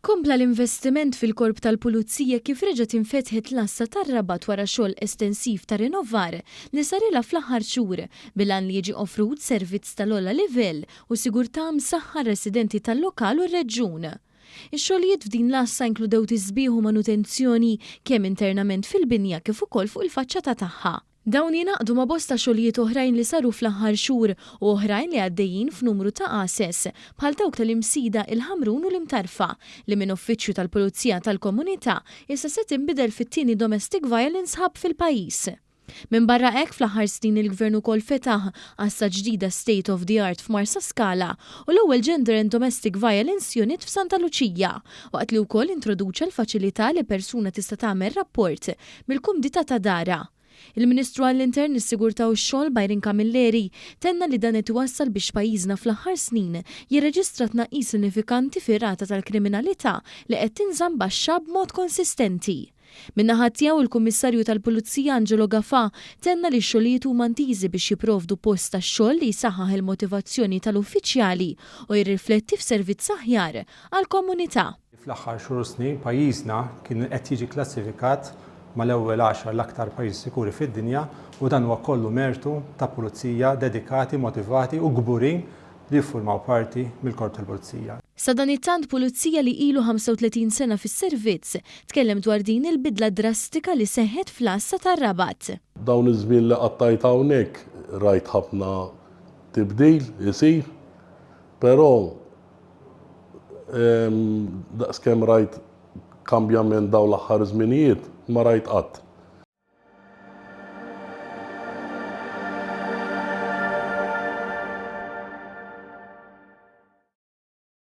Kompla l-investiment fil-Korp tal-Pulizija kif reġgħet infetħet l-għassa tar-Rabat wara xogħol estensiv ta' rinnovar li sarilha fl-aħħar xhur bil-għan li jiġi offrut servizz tal-ogħla livell u sigurtà msaħħa għar-residenti tal-lokal u r-reġjun. Ix-xogħlijiet f'din l-għassa inkludew tisbiħ u manutenzjoni kemm internament fil-binja kif ukoll fuq il-faċċata tagħha. Dawn jingħaqdu ma' bosta xogħlijiet oħrajn li saru fl-aħħar xhur u oħrajn li għaddejjin f'numru ta' għases, bħal dawk tal-Imsida, il-Ħamrun u l-Imtarfa, li minn Uffiċċju tal-Pulizija tal-Komunità issa se tinbidel fit-tieni Domestic Violence Hub fil-pajjiż. Minbarra hekk, fl-aħħar snin il-Gvern ukoll fetaħ għassa ġdida state of the art f'Marsaskala u l-ewwel Gender and Domestic Violence Unit f'Santa Luċija, waqt li wkoll introduċa l-faċilità li persuna tista' tagħmel rapport mill-kumdità ta' darha. Il-Ministru għall-Intern, is-Sigurtà u x-Xogħol Byron Camilleri tenna li dan qed iwassal biex pajjiżna fl-aħħar snin jirreġistra tnaqqis sinifikanti fir-rata tal-kriminalità li qed tinżamm baxxa b'mod konsistenti. Min-naħa tiegħu, il-Kummissarju tal-Pulizija Angelo Gafà tenna li x-xogħlijiet huma intiżi biex jipprovdu post tax-xogħol li jsaħħaħ il-motivazzjoni tal-uffiċjali u jirrifletti f'servizz aħjar għall-komunità. Fl-aħħar xhur u snin pajjiżna kien qed jiġi klassifikat mal-ewwel għaxar l-aktar pajjiżi sikuri fid-dinja u dan huwa kollu mertu ta' pulizija dedikati, motivati u kburin li jiffurmaw parti mill-Korp tal-Pulizija. Sadanittant pulizija li ilu 35 sena fis-servizz tkellem dwar din il-bidla drastika li seħħet fl-għassa tar-Rabat. Dawn iż-żmien li qattajt hawnhekk rajt ħafna tibdil isir, però Daqskemm rajt kambjament dawn l-aħħar żminijiet ma rajt qatt.